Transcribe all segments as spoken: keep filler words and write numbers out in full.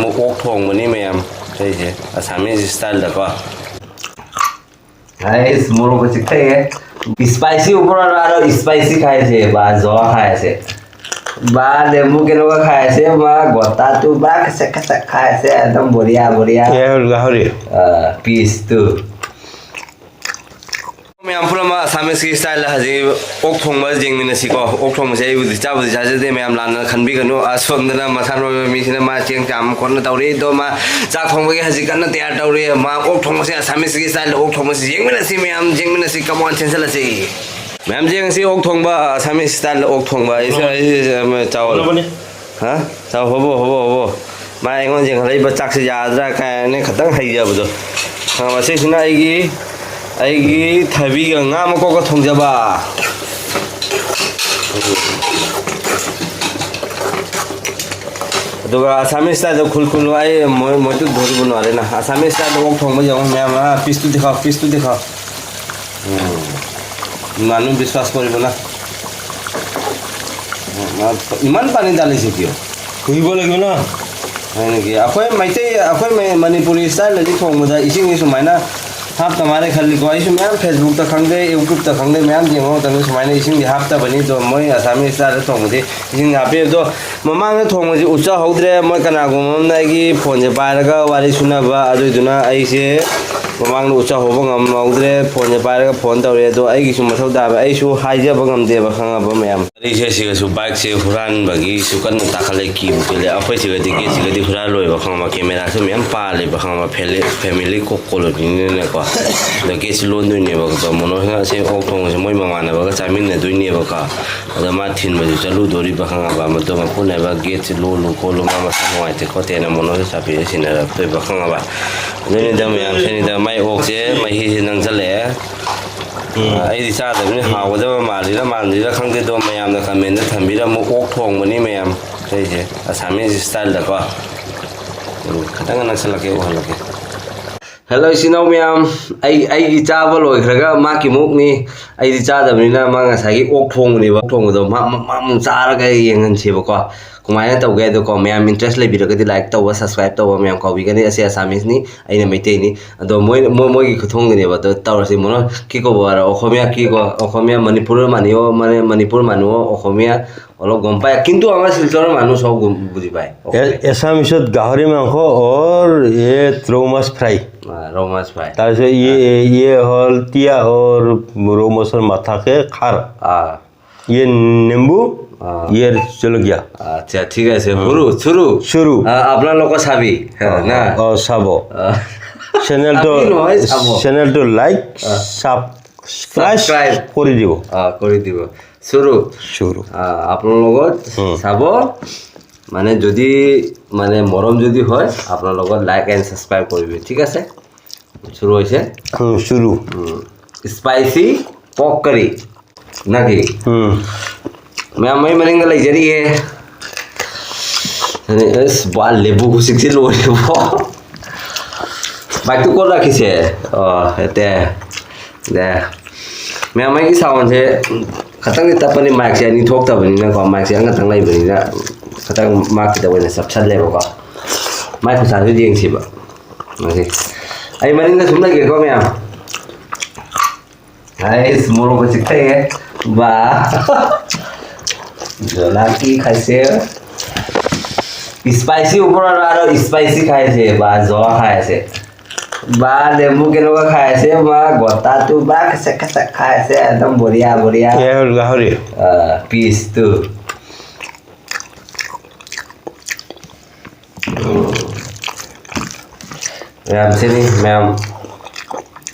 ꯑꯃꯨꯛ ꯑꯣꯛ ꯊꯣꯡꯕꯅꯤ ꯃꯌꯥꯝ, ꯑꯩꯁꯦ ꯑꯁꯥꯃꯤꯁ ꯏꯁꯇꯥꯏꯜꯗꯀꯣ꯫ ꯑꯩꯁ, ꯃꯣꯔꯣꯛꯀ ꯆꯤꯛꯊꯩꯍꯦ꯫ ꯏꯁꯄꯥꯏꯁꯤ ꯎꯕ꯭ꯔꯣ ꯅꯥꯔꯣ? ꯏꯁꯄꯥꯏꯁꯤ ꯈꯥꯏꯁꯦ ꯕꯥ, ꯖꯣ ꯈꯥꯏꯁꯦ ꯕꯥ, ꯂꯦꯝꯕꯨ ꯀꯩꯅꯣꯒ ꯈꯥꯏꯁꯦ ꯕꯥ, ꯒꯣꯇꯥ ꯇꯨ ꯕꯥ, ꯈꯁꯛ ꯈꯁꯛ ꯈꯥꯏꯁꯦ ꯑꯗꯨꯝ ꯕꯣꯔꯤꯌꯥ ꯕꯣꯔꯤꯌꯥ꯫ ꯑꯦ, ꯍꯧꯔꯤ, ꯍꯧꯔꯤ꯫ ꯑ, ꯄꯤꯁ ꯇꯨ꯫ ꯃꯌꯥꯝ ꯄꯨꯝꯅꯃꯛ ꯑꯁꯥꯃꯤꯁꯀꯤ ꯏꯁꯇꯥꯏꯜꯗ ꯍꯧꯖꯤꯛ ꯑꯣꯛ ꯊꯣꯡꯕ ꯌꯦꯡꯃꯤꯟꯅꯁꯤꯀꯣ꯫ ꯑꯣꯛ ꯊꯣꯡꯕꯁꯦ ꯑꯩꯕꯨꯗꯤ ꯆꯥꯕꯨꯗꯤ ꯆꯥꯖꯗꯦ, ꯃꯌꯥꯝ ꯂꯥꯟꯅ ꯈꯟꯕꯤꯒꯅꯨ꯫ ꯑꯁꯣꯝꯗꯅ ꯃꯁꯥ ꯅꯣꯏꯕ ꯃꯤꯁꯤꯅ ꯃꯥ ꯆꯦꯡ ꯆꯥꯝ ꯈꯣꯠꯅ ꯇꯧꯔꯤ, ꯑꯗꯣ ꯃꯥ ꯆꯥꯛ ꯊꯣꯡꯕꯒꯤ ꯍꯧꯖꯤꯛ ꯀꯟꯅ ꯇꯌꯥꯔ ꯇꯧꯔꯤ꯫ ꯃꯥ ꯑꯣꯛ ꯊꯣꯡꯕꯁꯦ ꯑꯁꯥꯃꯤꯁꯀꯤ ꯏꯁꯇꯥꯏꯜꯗ ꯑꯣꯛ ꯊꯣꯡꯕꯁꯦ ꯌꯦꯡꯃꯤꯟꯅꯁꯤ ꯃꯌꯥꯝ, ꯌꯦꯡꯃꯤꯟꯅꯁꯤ꯫ Come on, ꯆꯦꯟꯁꯤꯜꯂꯁꯤ꯫ ꯃꯌꯥꯝ ꯌꯦꯡꯉꯁꯤ ꯑꯣꯛ ꯊꯣꯡꯕ, ꯑꯁꯥꯃꯤꯁ ꯏꯁꯇꯥꯏꯜꯗ ꯑꯣꯛ ꯊꯣꯡꯕ꯫ ꯑꯩꯁꯦ, ꯑꯩꯁꯦ, ꯑꯃ ꯆꯥꯎ꯫ ꯄꯨꯂꯞꯅꯤ꯫ ꯍꯥ? ꯆꯥꯎ, ꯍꯣꯕꯣ, ꯍꯣꯕꯣ, ꯍꯣꯕꯣ꯫ ꯃꯥ ꯑꯩꯉꯣꯟꯗ ꯌꯦꯡꯈꯠꯂꯛꯏꯕ ꯆꯥꯛꯁꯦ ꯌꯥꯗ꯭ꯔꯥ ꯀꯥꯏꯅ ꯈꯤꯇꯪ ꯍꯩꯖꯕꯗꯣ꯫ ꯈꯪꯉꯕ? ꯁꯤꯁꯤꯅ ꯑꯩꯒꯤ, ꯑꯩꯒꯤ ꯊꯕꯤꯒ ꯉꯥ ꯃꯀꯣꯛꯀ ꯊꯣꯡꯖꯕ꯫ ꯑꯗꯨꯒ ꯑꯁꯥꯃꯤꯁ ꯏꯁꯇꯥꯏꯜꯗ ꯈꯨꯜ ꯈꯨꯜꯂꯨ, ꯑꯩ ꯃꯣꯏ, ꯃꯣꯏꯗꯨ ꯙꯣꯔꯤꯕ ꯅꯨꯡꯉꯥꯏꯔꯦꯅ꯫ ꯑꯁꯥꯃꯤꯁ ꯏꯁꯇꯥꯏꯜꯗ ꯑꯣꯛ ꯊꯣꯡꯕ ꯌꯦꯡꯉꯨ ꯃꯌꯥꯝ, ꯑꯥ, ꯄꯤꯁꯇꯨ ꯗꯤꯈꯥꯎ, ꯄꯤꯁꯇꯨ ꯗꯤꯈꯥꯎ꯫ ꯎꯝ꯫ ꯃꯥꯅꯨ ꯕꯤꯁꯋꯥꯁ ꯀꯣꯔꯤꯕ ꯅꯪ꯫ ꯎꯝ, ꯃꯥ ꯏꯃꯥꯟ ꯄꯥꯅꯤ ꯗꯥꯂꯤ ꯁꯤꯀꯤꯌꯣ꯫ ꯀꯨꯏꯕ ꯂꯩꯕꯅ꯫ ꯑꯩꯈꯣꯏ ꯃꯩꯇꯩ, ꯑꯩꯈꯣꯏ ꯃꯩ-, ꯃꯅꯤꯄꯨꯔꯤ ꯏꯁꯇꯥꯏꯜꯗꯗꯤ ꯊꯣꯡꯕꯗ ꯏꯁꯤꯡꯁꯦ ꯁꯨꯃꯥꯏꯅ ꯍꯥꯞꯇ ꯃꯥꯜꯂꯦ ꯈꯜꯂꯤꯀꯣ꯫ ꯑꯩꯁꯨ ꯃꯌꯥꯝ Facebookꯇ ꯈꯪꯗꯦ, YouTubeꯇ ꯈꯪꯗꯦ, ꯃꯌꯥꯝ ꯌꯦꯡꯕ ꯃꯇꯝꯗ ꯁꯨꯃꯥꯏꯅ ꯏꯁꯤꯡꯗꯤ ꯍꯥꯞꯇꯕꯅꯤ꯫ ꯑꯗꯣ ꯃꯣꯏ ꯑꯁꯥꯃꯤ ꯏꯁꯇꯥꯏꯜꯗ ꯊꯣꯡꯕꯗꯤ ꯏꯁꯤꯡ ꯍꯥꯞꯄꯤ꯫ ꯑꯗꯣ ꯃꯃꯥꯡꯗ ꯊꯣꯡꯕꯁꯤ ꯎꯠꯆꯍꯧꯗ꯭ꯔꯦ꯫ ꯃꯣꯏ ꯀꯅꯥꯒꯨꯝꯕ ꯑꯃꯅ ꯑꯩꯒꯤ ꯐꯣꯟꯁꯦ ꯄꯥꯏꯔꯒ ꯋꯥꯔꯤ ꯁꯨꯅꯕ, ꯑꯗꯨꯏꯗꯨꯅ ꯑꯩꯁꯦ ꯃꯃꯥꯡꯗ ꯎꯠꯆꯍꯧꯕ ꯉꯝꯍꯧꯗ꯭ꯔꯦ꯫ ꯐꯣꯟꯁꯦ ꯄꯥꯏꯔꯒ ꯐꯣꯟ ꯇꯧꯔꯛꯑꯦ꯫ ꯑꯗꯣ ꯑꯩꯒꯤꯁꯨ ꯃꯊꯧ ꯇꯥꯕ, ꯑꯩꯁꯨ ꯍꯥꯏꯖꯕ ꯉꯝꯗꯦꯕ, ꯈꯪꯉꯕ ꯃꯌꯥꯝ? ꯋꯥꯔꯤꯁꯦ ꯁꯤꯒꯁꯨ ꯕꯥꯏꯛꯁꯦ ꯍꯨꯔꯥꯟꯕꯒꯤꯁꯨ ꯀꯟꯅ ꯇꯥꯈꯠꯂꯦ, ꯀꯤꯕꯨ ꯀꯤꯂꯦ꯫ ꯑꯩꯈꯣꯏ ꯁꯤꯒꯗꯤ, ꯒꯦꯠꯁꯤꯒꯗꯤ ꯍꯨꯔꯥꯜꯂꯣꯏꯕ, ꯈꯪꯉꯕ? ꯀꯦꯃꯦꯔꯥꯁꯨ ꯃꯌꯥꯝ ꯄꯥꯜꯂꯦꯕ, ꯈꯪꯉꯕ? ꯐꯦꯂꯦ-, ꯐꯦꯃꯤꯂꯤ ꯀꯣ-, ꯀꯣꯂꯣꯅꯤꯅꯤꯅꯀꯣ꯫ ꯑꯗꯣ ꯒꯦꯠꯁꯤ ꯂꯣꯟꯗꯣꯏꯅꯦꯕ꯫ ꯑꯗꯣ ꯃꯣꯅꯣꯁꯤꯅ ꯑꯁꯤ ꯑꯣꯛ ꯊꯣꯡꯕꯁꯦ ꯃꯣꯏ ꯃꯃꯥꯟꯅꯕꯒ ꯆꯥꯃꯤꯟꯅꯗꯣꯏꯅꯦꯕꯀꯣ꯫ ꯑꯗꯣ ꯃꯥ ꯊꯤꯟꯕꯁꯨ ꯆꯠꯂꯨꯗꯣꯔꯤꯕ, ꯈꯪꯉꯕ? ꯃꯗꯣ ꯃꯄꯨꯅꯦꯕ, "ꯒꯦꯠꯁꯤ ꯂꯣꯜꯂꯨ ꯈꯣꯠꯂꯨ, ꯃꯥ ꯃꯁꯥ ꯅꯨꯡꯉꯥꯏꯇꯦ ꯈꯣꯠꯇꯦꯅ" ꯃꯣꯅꯣꯁꯦ ꯆꯥꯕꯤꯁꯦ ꯁꯤꯟꯅꯔꯛꯇꯣꯏꯕ, ꯈꯪꯉꯕ? ꯑꯗꯨꯅꯤꯗ ꯃꯌꯥꯝ, ꯁꯤꯅꯤꯗ ꯃꯥꯏ ꯑꯣꯛꯁꯦ ꯃꯍꯤꯁꯦ ꯅꯪꯁꯜꯂꯛꯑꯦ꯫ ꯎꯝ꯫ ꯑ, ꯑꯩꯗꯤ ꯆꯥꯗꯕꯅꯤ, ꯍꯥꯎꯒꯗꯕ ꯃꯥꯜꯂꯤꯔ ꯃꯥꯟꯗ꯭ꯔꯤꯔ ꯈꯪꯗꯦ꯫ ꯑꯗꯣ ꯃꯌꯥꯝꯅ ꯀꯃꯦꯟꯗ ꯊꯝꯕꯤꯔꯝꯃꯨ꯫ ꯑꯣꯛ ꯊꯣꯡꯕꯅꯤ ꯃꯌꯥꯝ꯫ ꯑꯩꯁꯦ ꯑꯁꯥꯃꯤꯁ ꯏꯁꯇꯥꯏꯜꯗꯀꯣ꯫ ꯎꯝ, ꯈꯤꯇꯪ ꯅꯛꯁꯜꯂꯛꯀꯦ, ꯎꯍꯜꯂꯛꯀꯦ꯫ ꯍꯦꯜꯂꯣ, ꯏꯆꯤꯟ ꯏꯅꯥꯎ ꯃꯌꯥꯝ, ꯑꯩ ꯑꯩꯒꯤ ꯆꯥꯕ ꯂꯣꯏꯈ꯭ꯔꯒ ꯃꯥ ꯀꯤꯃꯨꯛꯅꯤ꯫ ꯑꯩꯗꯤ ꯆꯥꯗꯕꯅꯤꯅ ꯃꯥ ꯉꯁꯥꯏꯒꯤ ꯑꯣꯛ ꯊꯣꯡꯕꯅꯦꯕ, ꯑꯣꯛ ꯊꯣꯡꯕꯗꯣ ꯃꯥ ꯃꯥ ꯃꯥ ꯑꯃꯨꯛ ꯆꯥꯔꯒ ꯌꯦꯡꯍꯟꯁꯦꯕꯀꯣ꯫ ꯀꯃꯥꯏꯅ ꯇꯧꯒꯦ ꯍꯥꯏꯗꯣꯀꯣ, ꯃꯌꯥꯝ ꯏꯟꯇꯔꯦꯁ ꯂꯩꯕꯤꯔꯒꯗꯤ ꯂꯥꯏꯛ ꯇꯧꯕ, ꯁꯕꯁꯀ꯭ꯔꯥꯏꯕ ꯇꯧꯕ ꯃꯌꯥꯝ ꯀꯥꯎꯕꯤꯒꯅꯤ꯫ ꯑꯁꯤ ꯑꯁꯥꯃꯤꯁꯅꯤ, ꯑꯩꯅ ꯃꯩꯇꯩꯅꯤ꯫ ꯑꯗꯣ ꯃꯣꯏ ꯃꯣꯏ ꯃꯣꯏꯒꯤ ꯈꯨꯊꯣꯡꯗꯨꯅꯦꯕ꯫ ꯑꯗꯣ ꯇꯧꯔꯁꯤ ꯃꯣꯅꯣ꯫ ꯀꯤꯀꯣ ꯕꯥꯔ ꯑꯣꯈꯣꯃꯤꯌꯥ ꯀꯤꯀꯣ ꯑꯣꯈꯣꯃꯤꯌꯥ ꯃꯅꯤꯄꯨꯔ ꯃꯥꯅꯤꯑꯣ ꯃꯅꯤꯄꯨꯔ ꯃꯥꯅꯤꯑꯣ ꯑꯣꯈꯣꯃꯤꯌꯥ অলপ গম পায়, কিন্তু আমাৰ শিলচৰৰ মানুহ চব বুজি পায়। এছামিছত গাহৰি মাংস অৰ এ ৰৌ মাছ ফ্ৰাই। ৰৌ মাছ ফ্ৰাই। তাৰপিছত ইয়ে ইয়ে হ'ল তিয়ঁহ অৰ ৰৌ মাছৰ মাথাকে খাৰ। ইয়ে নেম্বু, ইয়ে জলকীয়া। আচ্ছা, ঠিক আছে। হুম। হুৰু চুৰু। চুৰু। আপোনালোকৰ চাবি। না। অ, চাব। চেনেলটো চেনেলটো লাইক, ছাবস্ক্ৰাইব কৰি দিব। কৰি দিব। চুৰু। চুৰু। আপোনাৰ লগত চাব। মানে যদি মানে মৰম যদি হয়, আপোনাৰ লগত লাইক এণ্ড ছাবস্ক্ৰাইব কৰিবি, ঠিক আছে? চুৰু হৈছে। চুৰু। স্পাইচি পক কাৰী। ꯅꯪꯒꯤ ꯎꯝ ꯃꯌꯥꯝ ꯃꯩ ꯃꯅꯤꯡꯗ ꯂꯩꯖꯔꯤꯌꯦ꯫ ꯑꯁ ꯕꯥ, ꯂꯦꯕꯨ ꯈꯨꯁꯤꯛꯁꯤ ꯂꯣꯏꯔꯦꯕꯣ꯫ ꯃꯥꯏꯛꯇꯨ ꯀꯣꯠ ꯂꯥꯛꯈꯤꯁꯦ꯫ ꯑꯣ ꯍꯦꯇꯦ꯫ ꯗꯦ꯫ ꯃꯌꯥꯝ ꯃꯩꯒꯤ ꯁꯥꯎꯟꯁꯦ ꯈꯇꯪꯗꯤ ꯇꯞꯄꯅꯤ, ꯃꯥꯏꯛꯁꯦ ꯑꯅꯤ ꯊꯣꯛꯇꯕꯅꯤꯅꯀꯣ, ꯃꯥꯏꯛꯁꯦ ꯑꯃꯈꯛꯇꯪ ꯂꯩꯕꯅꯤꯅ ꯈꯇꯪ ꯃꯥꯛꯀꯤꯗ ꯑꯣꯏꯅ ꯆꯞꯁꯜꯂꯦꯕꯀꯣ꯫ ꯃꯥꯏ ꯈꯨꯠꯁꯥꯁꯨ ꯌꯦꯡꯁꯤꯕ꯫ ꯑꯣꯀꯦ꯫ ꯑꯩ ꯃꯅꯤꯡꯗ ꯁꯨꯝ ꯂꯩꯒꯦꯀꯣ ꯃꯌꯥꯝ꯫ ꯍꯥꯏꯁ, ꯃꯣꯔꯣꯛꯀ ꯆꯤꯛꯊꯩꯍꯦ꯫ ꯕꯥ꯫ ꯖꯣꯂꯥꯀꯤ ꯈꯥꯏꯁꯦ꯫ স্পাইচি ওপৰত আৰু স্পাইচি খাইছে বা জ্বলা খাই আছে। বা লেবু কেনেকুৱা খাই আছে বা গোটাটো বা কেচেক কেচেক খাই আছে, একদম বঢ়িয়া বঢ়িয়া। এয়া হ'ল গাহৰি। পিচটো। ꯃꯌꯥꯝ ꯁꯤꯅꯤ ꯃꯌꯥꯝ꯫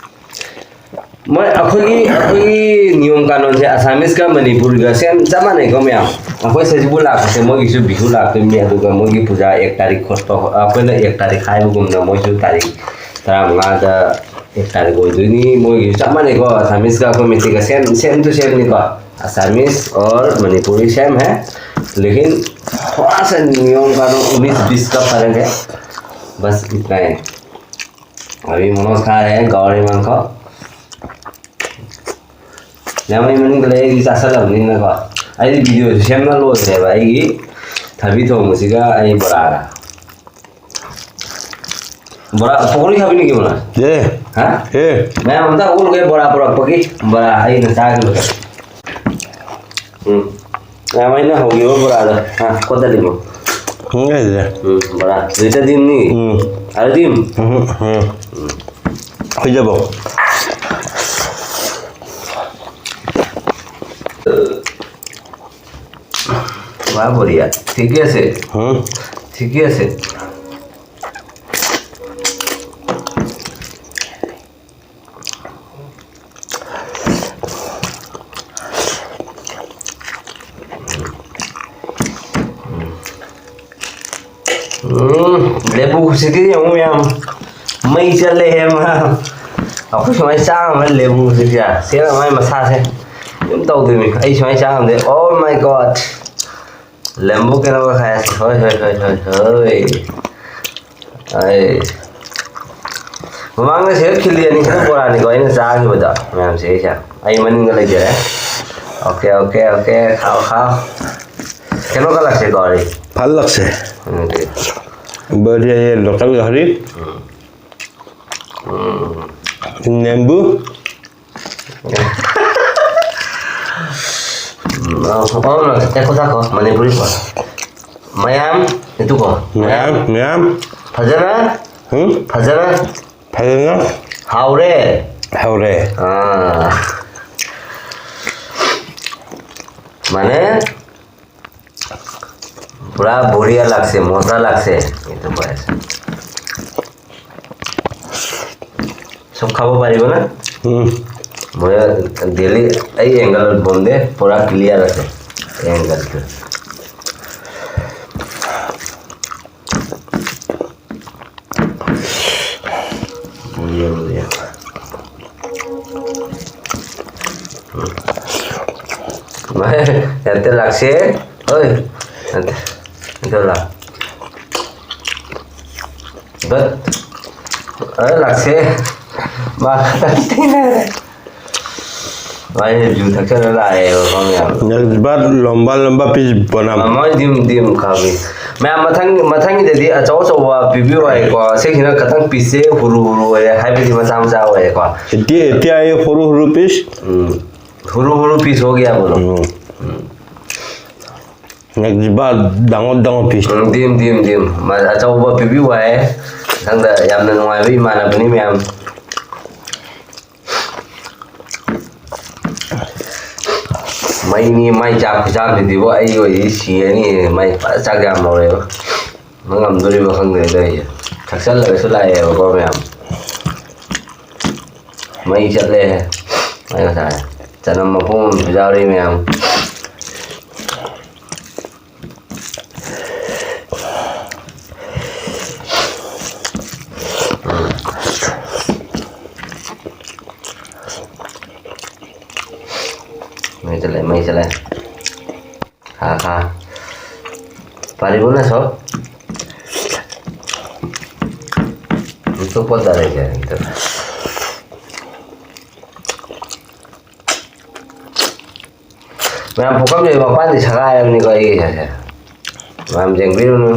ꯃꯣꯏ ꯑꯩꯈꯣꯏꯒꯤ ꯑꯩꯈꯣꯏꯒꯤ ꯅꯤꯌꯣꯝ ꯀꯥꯅꯣꯟꯁꯦ ꯑꯁꯥꯃꯤꯁꯀ ꯃꯅꯤꯄꯨꯔꯤꯒ ꯁꯦꯝ ꯆꯞ ꯃꯥꯟꯅꯩꯀꯣ ꯃꯌꯥꯝ꯫ ꯑꯩꯈꯣꯏ ꯁꯖꯤꯕꯨ ꯂꯥꯛꯄꯁꯦ ꯃꯣꯏꯒꯤꯁꯨ ꯕꯤꯍꯨ ꯂꯥꯛꯇꯣꯏꯅꯤ, ꯑꯗꯨꯒ ꯃꯣꯏꯒꯤ ꯄꯨꯖꯥ ꯑꯦꯛ ꯇꯥꯔꯤꯛ ꯈꯣꯠꯄ ꯑꯩꯈꯣꯏꯅ ꯑꯦꯛ ꯇꯥꯔꯤꯛ ꯍꯥꯏꯕꯒꯨꯝꯅ ꯃꯣꯏꯁꯨ ꯇꯥꯔꯤꯛ ꯇꯔꯥꯃꯉꯥꯗ ꯑꯦꯛ ꯇꯥꯔꯤꯛ ꯑꯣꯏꯗꯣꯏꯅꯤ꯫ ꯃꯣꯏꯒꯤꯁꯨ ꯆꯞ ꯃꯥꯟꯅꯩꯀꯣ, ꯑꯁꯥꯃꯤꯁꯀ ꯑꯩꯈꯣꯏ ꯃꯩꯇꯩꯒ ꯁꯦꯝ ꯁꯦꯝ ꯇꯨ ꯁꯦꯝꯅꯤꯀꯣ꯫ Assamese और मणिपुरी सेम है, लेकिन थोड़ा सा नियम कानून उन्नीस बीस का फर्क है, बस इतना ही। ꯑꯩ ꯃꯣꯃꯣꯁ ꯈꯥꯔꯦ, ꯒꯥꯎꯔꯤ ꯃꯥꯡꯈꯣ꯫ ꯌꯥꯝꯃꯩ ꯃꯅꯤꯡꯗ ꯂꯩ, ꯑꯩꯗꯤ ꯆꯥꯁꯜꯂꯕꯅꯤꯅꯀꯣ꯫ ꯑꯩꯗꯤ ꯚꯤꯗꯤꯑꯣꯁꯦ ꯁꯦꯝꯕ ꯂꯣꯏꯈ꯭ꯔꯦꯕ, ꯑꯩꯒꯤ ꯊꯕꯤ ꯊꯣꯡꯕꯁꯤꯒ ꯑꯩ ꯕꯣꯔꯥꯒ꯫ ꯕꯣꯔꯥ, ꯄꯀꯧꯔꯤ ꯈꯥꯕꯤꯅꯤꯒꯤ ꯕꯣꯔꯥ? ꯑꯦ꯫ ꯍꯥ? ꯑꯦ꯫ ꯃꯌꯥꯝ ꯑꯝꯇ ꯍꯧꯒꯠꯂꯨꯒꯦ, ꯕꯣꯔꯥ ꯄꯨꯔꯛꯄꯒꯤ꯫ ꯕꯣꯔꯥ ꯑꯩꯅ ꯆꯥꯈꯤꯕꯗꯣ꯫ ꯎꯝ꯫ ꯃꯌꯥꯝ ꯑꯩꯅ ꯍꯧꯈꯤꯕ ꯕꯣꯔꯥꯗꯣ꯫ ꯍꯥ, ꯀꯣꯠꯇꯗꯤꯕꯣ? ꯎꯝ, ꯀꯥꯏꯗ? ꯎꯝ, ꯕꯣꯔꯥ꯫ ꯂꯤꯇꯔꯗꯤꯝꯅꯤ꯫ ꯎꯝ꯫ ꯑꯔꯗꯤꯝ꯫ ꯎꯝ, ꯎꯝ꯫ ꯈꯣꯏꯖꯕꯣ? ꯕꯣꯔꯤꯌꯥ꯫ ꯊꯤꯀꯦ ꯑꯁꯦ꯫ ꯎꯝ꯫ ꯊꯤꯀꯦ ꯑꯁꯦ꯫ ꯎꯝ, ꯂꯦꯕꯨꯁꯤꯗꯤ ꯌꯦꯡꯉꯨ ꯃꯌꯥꯝ, ꯃꯩ ꯆꯠꯂꯦꯍꯦ ꯃꯌꯥꯝ꯫ ꯑꯩꯈꯣꯏ ꯁꯨꯃꯥꯏꯅ ꯆꯥ ꯉꯝꯕ ꯂꯦꯕꯨꯁꯤꯗꯤ, ꯁꯤꯅ ꯃꯥꯏ ꯃꯁꯥꯁꯦ ꯑꯗꯨꯝ ꯇꯧꯗꯣꯏꯅꯤ꯫ ꯑꯩ ꯁꯨꯃꯥꯏꯅ ꯆꯥ ꯉꯝꯗꯦ꯫ Oh my God! ꯂꯦꯝꯕꯨ ꯀꯩꯅꯣꯒ ꯈꯥꯏ꯫ ꯍꯣꯏ, ꯍꯣꯏ, ꯍꯣꯏ, ꯍꯣꯏ, ꯍꯣꯏ꯫ ꯑꯩ ꯃꯃꯥꯡꯗ ꯁꯤꯗ ꯈꯤꯜꯂꯤ ꯑꯅꯤ ꯈꯛꯇꯪ ꯕꯣꯔꯥꯅꯤꯀꯣ ꯑꯩꯅ ꯆꯥꯈꯤꯕꯗꯣ ꯃꯌꯥꯝꯁꯦ꯫ ꯑꯩꯁꯦ ꯑꯩ ꯃꯅꯤꯡꯗ ꯂꯩꯖꯔꯦ꯫ Okay, okay, okay. ꯈꯥꯎ, ꯈꯥꯎ꯫ ꯀꯩꯅꯣ ꯀꯜꯂꯛꯁꯦꯀꯣ ꯑꯩ꯫ ꯐꯜꯂꯛꯁꯦ꯫ ꯎꯝ, ꯑꯗꯨꯗꯤ꯫ ꯕꯔꯤꯌꯥ ꯌꯦꯟꯗꯣ ꯀꯜꯂ ꯍꯔꯤ꯫ ꯎꯝ꯫ ꯎꯝ꯫ ꯅꯦꯝꯕꯨ꯫ ꯎꯝ, ꯑ, ꯑ, ꯑ, ꯉꯥꯏꯈꯣ, ꯉꯥꯏꯈꯣ, ꯃꯅꯤꯄꯨꯔꯤ ꯀꯣ꯫ ꯃꯌꯥꯝ, ꯏꯇꯨꯀꯣ꯫ ꯃꯌꯥꯝ, ꯃꯌꯥꯝ꯫ ꯐꯖꯅ, ꯎꯝ? ꯐꯖꯅ꯫ ꯐꯖꯅ꯫ ꯍꯥꯎꯔꯦ꯫ ꯍꯥꯎꯔꯦ꯫ ꯑꯥ꯫ মানে, পুৰা বঢ়িয়া লাগছে, মজা লাগছে, এইটো কৈ আছে। চব খাব পাৰিব না? উম। মই ডেইলি এই এংগলত বম দে, পুৰা ক্লিয়াৰ আছে এই এংগলটো। বঢ়িয়া, বঢ়িয়া। ইয়াতে লাগছে। ঐ, ইয়াতে, ইয়াতে ওলা। বাট, ꯑꯗ ꯂꯥꯛꯁꯦ꯫ ꯃꯥ ꯈꯛꯇꯪ ꯊꯦꯡꯅꯔꯦ꯫ ꯃꯥꯏꯁꯦ ꯖꯨ ꯊꯛꯆꯜꯂ ꯂꯥꯛꯑꯦꯕ, ꯈꯪꯉꯦꯕ꯫ ꯅꯪ ꯕꯥꯠ ꯂꯣꯝꯕ ꯂꯣꯝꯕ ꯄꯤꯁ ꯕꯣꯅꯥꯝ꯫ ꯑ, ꯃꯣꯏ ꯗꯤꯝ, ꯗꯤꯝ ꯈꯥꯕꯤ꯫ ꯃꯌꯥꯝ ꯃꯊꯪ, ꯃꯊꯪꯒꯤꯗꯗꯤ ꯑꯆꯧ ꯑꯆꯧꯕ ꯄꯤꯕꯤꯌꯨ ꯍꯥꯏꯀꯣ꯫ ꯁꯤꯁꯤꯅ ꯈꯇꯪ ꯄꯤꯁꯁꯦ ꯍꯨꯔꯨ ꯍꯨꯔꯨ ꯑꯣꯏꯔꯦ, ꯍꯥꯏꯕꯗꯤ ꯃꯆꯥ ꯃꯆꯥ ꯑꯣꯏꯔꯦꯀꯣ꯫ ꯏꯇꯤ, ꯏꯇꯤ ꯑꯩ ꯍꯨꯔꯨ ꯍꯨꯔꯨ ꯄꯤꯁ꯫ ꯎꯝ꯫ ꯍꯨꯔꯨ ꯍꯨꯔꯨ ꯄꯤꯁ ꯍꯣ ꯒꯌꯥ ꯕꯣꯂꯣ꯫ ꯎꯝ꯫ ꯎꯝ꯫ ꯅꯪ ꯕꯥꯠ ꯗꯥꯡꯉꯣ ꯗꯥꯡꯉꯣ ꯄꯤꯁ꯫ ꯎꯝ, ꯗꯤꯝ, ꯗꯤꯝ, ꯗꯤꯝ꯫ ꯃ-, ꯑꯆꯧꯕ ꯄꯤꯕꯤꯌꯨ ꯍꯥꯏ꯫ ꯃꯊꯪꯗ ꯌꯥꯝꯅ ꯅꯨꯡꯉꯥꯏꯕ ꯏꯃꯥꯟꯅꯕꯅꯤ ꯃꯌꯥꯝ꯫ ꯃꯩꯅꯤ, ꯃꯥꯏ ꯆꯥꯛ ꯈꯨꯆꯥꯛꯁꯤꯗꯤꯕꯣ, ꯑꯩ ꯑꯣꯏꯗꯤ ꯁꯤꯔꯅꯤ꯫ ꯃꯥꯏ ꯐꯖ ꯆꯥꯛ ꯌꯥꯝ ꯂꯧꯔꯦꯕ꯫ ꯃꯥ ꯉꯝꯗꯣꯔꯤꯕ ꯈꯪꯗꯦ ꯇꯧꯔꯤꯁꯦ꯫ ꯊꯛꯆꯜꯂꯒꯁꯨ ꯂꯥꯛꯑꯦꯕꯀꯣ ꯃꯌꯥꯝ꯫ ꯃꯩ ꯆꯠꯂꯦ꯫ ꯑꯩ ꯉꯁꯥꯏ ꯆꯅꯝ ꯃꯄꯨꯝ ꯑꯃꯁꯨ ꯌꯥꯎꯔꯤ ꯃꯌꯥꯝ꯫ ꯃꯩ ꯆꯠꯂꯦ, ꯃꯩ ꯆꯠꯂꯦ꯫ ꯈꯥ, ꯈꯥ꯫ ꯄꯥꯔꯤꯕꯅ ꯁꯣ? ꯏꯇꯣ ꯄꯣꯠ ꯆꯥꯔꯦ ꯀꯌꯥ ꯏꯇꯣ꯫ ꯃꯌꯥꯝ ꯄꯨꯈꯝꯁꯦ ꯃꯄꯥꯟꯗꯤ ꯁꯒꯥꯏꯔꯕꯅꯤꯀꯣ ꯑꯩꯒꯤ ꯏꯁꯥꯁꯦ꯫ ꯃꯌꯥꯝ ꯌꯦꯡꯕꯤꯔꯨꯅꯨ꯫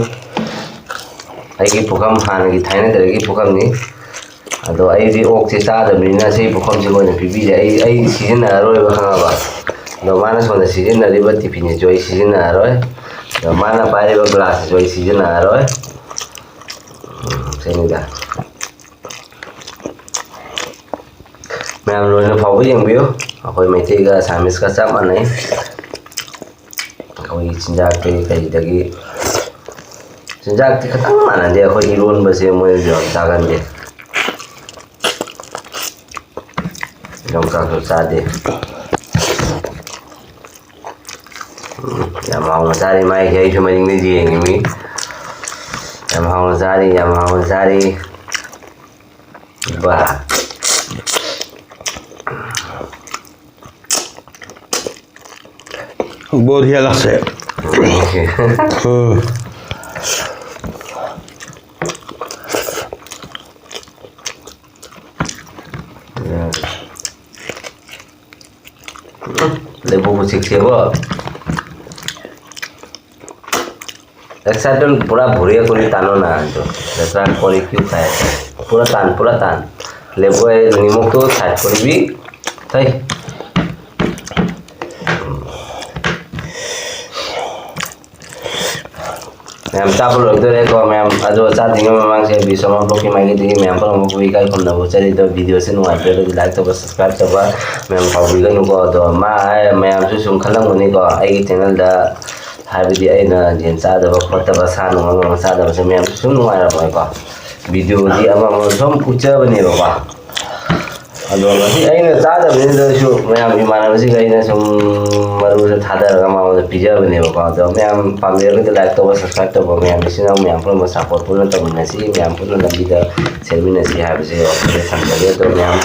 ꯑꯩꯒꯤ ꯄꯨꯈꯝ ꯍꯥꯟꯅꯒꯤ ꯊꯥꯏꯅꯗꯒꯤ ꯄꯨꯈꯝꯅꯤ꯫ ꯑꯗꯣ ꯑꯩꯗꯤ ꯑꯣꯛꯁꯦ ꯆꯥꯗꯕꯅꯤꯅ ꯁꯤ ꯄꯨꯈꯝꯁꯤꯒ ꯑꯣꯏꯅ ꯄꯤꯕꯤꯔꯦ꯫ ꯑꯩ, ꯑꯩ ꯁꯤꯖꯤꯟꯅꯔꯔꯣꯏꯕ, ꯈꯪꯉꯕ? ꯑꯗꯣ ꯃꯥꯅ ꯁꯣꯝꯗ ꯁꯤꯖꯤꯟꯅꯔꯤꯕ ꯇꯤꯐꯤꯟꯁꯤꯁꯨ ꯑꯩ ꯁꯤꯖꯤꯟꯅꯔꯔꯣꯏ꯫ ꯑꯗꯣ ꯃꯥꯅ ꯄꯥꯏꯔꯤꯕ ꯒ꯭ꯂꯥꯁꯁꯤꯁꯨ ꯑꯩ ꯁꯤꯖꯤꯟꯅꯔꯔꯣꯏ꯫ ꯎꯝ, ꯁꯤꯅꯤꯗ꯫ ꯃꯌꯥꯝ ꯂꯣꯏꯅ ꯐꯥꯎꯕ ꯌꯦꯡꯕꯤꯌꯨ꯫ ꯑꯩꯈꯣꯏ ꯃꯩꯇꯩꯒ ꯑꯁꯥꯃꯤꯁꯀ ꯆꯞ ꯃꯥꯟꯅꯩ꯫ ꯑꯩꯈꯣꯏꯒꯤ ꯆꯤꯟꯖꯥꯛꯇꯒꯤ ꯀꯩꯗꯒꯤ, ꯆꯤꯟꯖꯥꯛꯇꯤ ꯈꯤꯇꯪ ꯃꯥꯟꯅꯗꯦ꯫ ꯑꯩꯈꯣꯏ ꯏꯔꯣꯟꯕꯁꯦ ꯃꯣꯏꯁꯨ ꯌꯥꯝ ꯆꯥꯒꯟꯗꯦ, ꯌꯣꯡꯆꯥꯛꯁꯨ ꯆꯥꯗꯦ꯫ ꯎꯝ, ꯌꯥꯝ ꯍꯥꯎꯅ ꯆꯥꯔꯤ ꯃꯥꯏꯁꯦ꯫ ꯑꯩꯁꯨ ꯃꯅꯤꯡꯗ ꯌꯦꯡꯉꯤꯃꯤ꯫ ꯌꯥꯝ ꯍꯥꯎꯅ ꯆꯥꯔꯤ, ꯌꯥꯝ ꯍꯥꯎꯅ ꯆꯥꯔꯤ꯫ ꯕꯥ꯫ বঢ়িয়া লাগছে। উম। ꯍꯧꯖꯤꯛꯁꯤꯕꯨ excitement ꯄꯨꯔꯥ ꯚꯨꯔꯤꯌꯥ ꯀꯣꯔꯤ ꯇꯥꯅꯣ ꯅꯥ ꯑꯗꯣ꯫ ꯖꯇ꯭ꯔꯥ ꯀꯣꯔꯤ ꯀ꯭ꯌꯨ ꯈꯥꯏ꯫ ꯄꯨꯔꯥ ꯇꯥꯟ, ꯄꯨꯔꯥ ꯇꯥꯟ꯫ ꯂꯦꯕꯣꯏ ꯅꯤꯃꯣꯛꯇꯣ ꯁꯥꯏꯠ ꯀꯣꯔꯤꯕꯤ꯫ ꯊꯩ꯫ ꯃꯌꯥꯝ ꯆꯥꯕ ꯂꯣꯏꯗꯣꯔꯦꯀꯣ ꯃꯌꯥꯝ꯫ ꯑꯗꯣ ꯆꯥꯗ꯭ꯔꯤꯉꯩ ꯃꯃꯥꯡꯁꯦ ꯕꯤꯁ꯭ꯋꯥ ꯃꯥ ꯕ꯭ꯂꯣꯛꯀꯤ ꯃꯥꯏꯀꯩꯗꯒꯤ ꯃꯌꯥꯝ ꯄꯨꯝꯅꯃꯛꯄꯨ ꯏꯀꯥꯏ ꯈꯨꯝꯅꯕ ꯎꯠꯆꯔꯤ꯫ ꯑꯗꯣ ꯚꯤꯗꯤꯑꯣꯁꯦ ꯅꯨꯡꯉꯥꯏꯕꯤꯔꯒꯗꯤ like ꯇꯧꯕ, subscribe ꯇꯧꯕ ꯃꯌꯥꯝ ꯀꯥꯎꯕꯤꯒꯅꯨꯀꯣ꯫ ꯑꯗꯣ ꯃꯥ ꯃꯌꯥꯝꯁꯨ ꯁꯨꯝ ꯈꯜꯂꯝꯒꯅꯤꯀꯣ, ꯑꯩꯒꯤ ꯆꯦꯅꯦꯜꯗ ꯍꯥꯏꯕꯗꯤ ꯑꯩꯅ ꯌꯦꯟ ꯆꯥꯗꯕ ꯈꯣꯠꯇꯕ, ꯁꯥ ꯅꯨꯡ ꯑꯃ ꯆꯥꯗꯕꯁꯦ ꯃꯌꯥꯝꯁꯨ ꯁꯨꯝ ꯅꯨꯡꯉꯥꯏꯔꯝꯃꯣꯏꯀꯣ꯫ ꯚꯤꯗꯤꯑꯣꯗꯤ ꯑꯃ ꯑꯃ ꯁꯨꯝ ꯎꯠꯆꯕꯅꯦꯕꯀꯣ꯫ ꯑꯗꯣ ꯉꯁꯤ ꯑꯩꯅ ꯆꯥꯗꯕꯅꯤꯅꯁꯨ ꯃꯌꯥꯝ ꯏꯃꯥꯟꯅꯕꯁꯤꯡ ꯑꯩꯅ ꯁꯨꯝ ꯃꯔꯨꯗ ꯊꯥꯗꯔꯒ ꯃꯉꯣꯟꯗ ꯄꯤꯖꯕꯅꯦꯕꯀꯣ꯫ ꯑꯗꯣ ꯃꯌꯥꯝ ꯄꯥꯝꯕꯤꯔꯒꯗꯤ like ꯇꯧꯕ, subscribe ꯇꯧꯕ, ꯃꯌꯥꯝ ꯏꯆꯤꯟ ꯏꯅꯥꯎ ꯃꯌꯥꯝ ꯄꯨꯝꯅꯃꯛ support ꯄꯨꯟꯅ ꯇꯧꯃꯤꯟꯅꯁꯤ, ꯃꯌꯥꯝ ꯄꯨꯟꯅ ꯂꯝꯕꯤꯗ ꯆꯦꯟꯃꯤꯟꯅꯁꯤ ꯍꯥꯏꯕꯁꯦ ꯋꯥꯐꯝꯁꯦ ꯊꯝꯖꯒꯦ꯫ ꯑꯗꯣ ꯃꯌꯥꯝ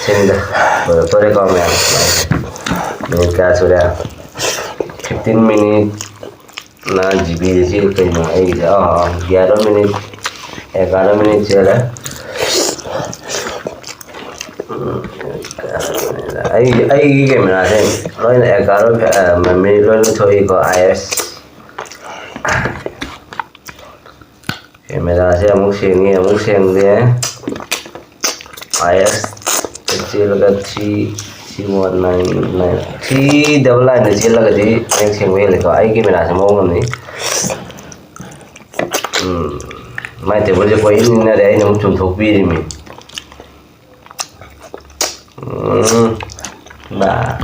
ꯁꯦꯝꯗ ꯂꯣꯏꯔꯛꯇꯣꯔꯦꯀꯣ ꯃꯌꯥꯝ꯫ ꯃꯤꯅꯤꯠ ꯀꯌꯥ ꯁꯨꯔꯦ? Fifteen minute꯫ ꯅ ꯖꯤ ꯕꯤꯁꯤ ꯀꯩꯅꯣ ꯑꯩꯒꯤꯁꯦ? ꯑꯥ, ꯑꯥ, ꯑꯥ, ꯒ꯭ꯌꯥꯔꯥ ꯃꯤꯅꯤꯠ, ꯑꯦꯒꯥꯔꯥ ꯃꯤꯅꯤꯠ ꯆꯦꯜꯂꯦ꯫ ꯎꯝ, ꯑꯩꯒꯤ, ꯑꯩꯒꯤ ꯀꯦꯃꯦꯔꯥꯁꯦ ꯂꯣꯏꯅ ꯑꯦꯒꯥꯔꯥ, ꯑ, ꯃꯤꯅꯤꯠ ꯂꯣꯏꯅ ꯊꯣꯛꯏꯀꯣ, ꯑꯥꯏ ꯑꯦꯁ꯫ ꯀꯦꯃꯦꯔꯥꯁꯦ ꯑꯃꯨꯛ ꯁꯦꯡꯉꯤ, ꯑꯃꯨꯛ ꯁꯦꯡꯗꯦ꯫ ꯑꯥꯏ ꯑꯦꯁ ꯆꯦꯜꯂꯒ three, three one nine nine, three double nine ꯆꯦꯜꯂꯒꯗꯤ ꯃꯌꯦꯛ ꯁꯦꯡꯕ ꯍꯦꯜꯂꯦꯀꯣ꯫ ꯑꯩ ꯀꯦꯃꯦꯔꯥꯁꯦ ꯃꯑꯣꯡ ꯑꯃꯅꯤ꯫ ꯎꯝ, ꯃꯥꯏ ꯇꯦꯕꯜꯁꯦ ꯀꯣꯏ ꯏꯟ ꯏꯟꯅꯔꯦ, ꯑꯩꯅ ꯑꯃꯨꯛ ꯆꯨꯝꯊꯣꯛꯄꯤꯔꯤꯃꯤ꯫ ꯎꯝ, ꯕꯥ꯫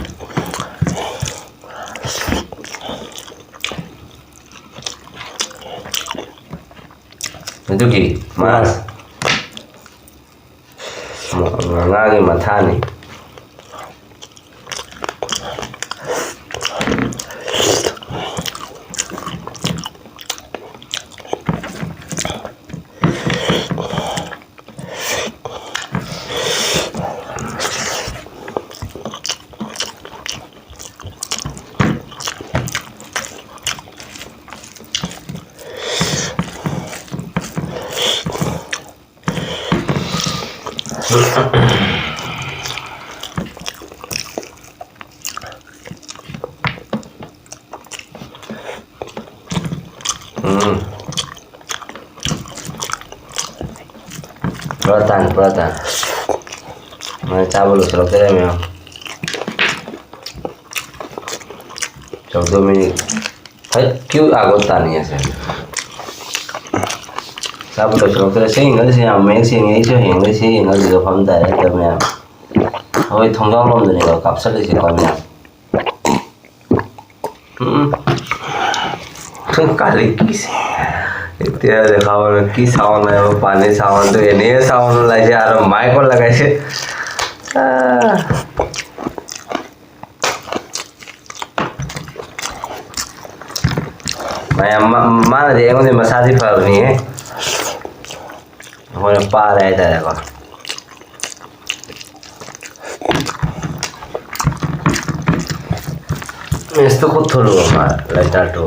ꯑꯗꯨꯒꯤ ꯃꯥ ꯉꯥꯒꯤ ꯃꯊꯥꯅꯤ꯫ ꯄꯨꯔꯥ ꯇꯥꯟ, ꯄꯨꯔꯥ ꯇꯥꯟ꯫ ꯃꯣꯏ ꯆꯥꯕ ꯂꯣꯏꯁꯤꯜꯂꯛꯇꯣꯔꯦ ꯃꯌꯥꯝ꯫ ꯆꯧꯗꯣ ꯃꯤꯅꯤꯠ ꯍꯦꯛ ꯀ꯭ꯌꯨ ꯑꯥꯒꯣ ꯇꯥꯅꯤꯡꯉꯦꯁꯦ꯫ ꯆꯥꯕ ꯂꯣꯏꯁꯤꯜꯂꯛꯇꯣꯔꯦ꯫ ꯁꯤ ꯌꯦꯡꯉꯁꯤ ꯌꯥꯝ ꯃꯌꯦꯛ ꯁꯦꯡꯉꯦ꯫ ꯑꯩꯁꯨ ꯍꯌꯦꯡꯗꯩ ꯁꯤ ꯌꯦꯡꯉꯁꯤꯒ ꯐꯝ ꯇꯥꯔꯦ ꯍꯦꯛꯇ ꯃꯌꯥꯝ꯫ ꯑꯩꯈꯣꯏ ꯊꯣꯡꯖꯥꯎ ꯂꯣꯝꯗꯅꯦꯕ ꯀꯥꯞꯁꯜꯂꯤꯁꯦꯀꯣ ꯃꯌꯥꯝ꯫ ꯎꯝ꯫ ꯀꯥꯂꯤ ꯀꯤꯁ꯫ इतने दिखाओ ना, की सावन है, वो पानी सावन तो ये नहीं है सावन लाइसे यार, माइक को लगाइसे। आ। ꯃꯌꯥꯝ ꯃꯥꯅꯗꯤ ꯑꯩꯉꯣꯟꯗ ꯃꯁꯥꯁꯤ ꯐꯕꯅꯤꯍꯦ꯫ ꯑꯩꯈꯣꯏꯅ ꯄꯥꯔꯦ ꯍꯥꯏꯇꯥꯔꯦꯀꯣ꯫ ꯃꯦꯁꯇ ꯈꯨꯠ ꯊꯣꯂꯨ ꯑꯃ ꯂꯩꯇꯥꯔ ꯇꯨ꯫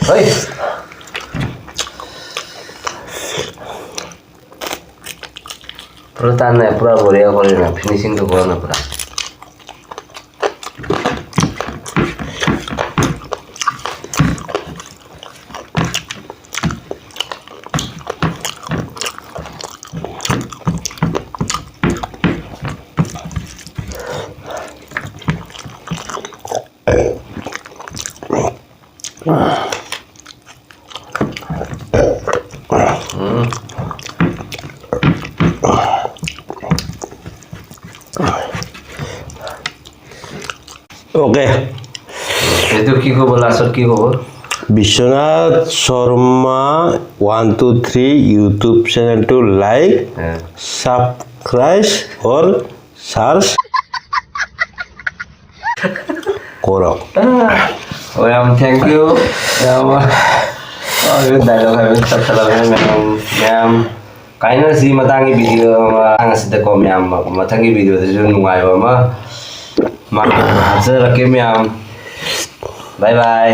ꯍꯣꯏ꯫ ꯄꯨꯔꯥ ꯇꯥꯟꯅ ꯄꯨꯔꯥ ꯕꯣꯔꯦ ꯍꯣꯔꯦꯟ ꯐꯤꯅꯤꯁꯤꯡꯗꯣ ꯀꯣꯟꯅ ꯄꯨꯔꯥ꯫ Okay. এইটো কি ক'ব, লাষ্টত কি ক'ব? Biswanath Sharma one two three YouTube চেনেলটো like, হ্যাঁ। Subscribe or search কৰক। Well, thank you. Yeah, well. Dialogue ꯍꯥꯏꯕ ꯇꯛꯈꯠꯂꯕꯅꯤꯅ ꯃꯌꯥꯝ ꯃꯌꯥꯝ ꯀꯥꯏꯅꯔꯁꯤ꯫ ꯃꯇꯥꯡꯒꯤ ꯚꯤꯗꯤꯑꯣ ꯑꯃ ꯑꯁꯤꯗꯀꯣ ꯃꯌꯥꯝ ꯃꯊꯪꯒꯤ ꯚꯤꯗꯤꯑꯣꯗꯁꯨ ꯅꯨꯡꯉꯥꯏꯕ ꯑꯃ ꯃꯥ ꯍꯥꯞꯆꯔꯛꯀꯦ ꯃꯌꯥꯝ꯫ ꯕꯥꯏ ꯕꯥꯏ꯫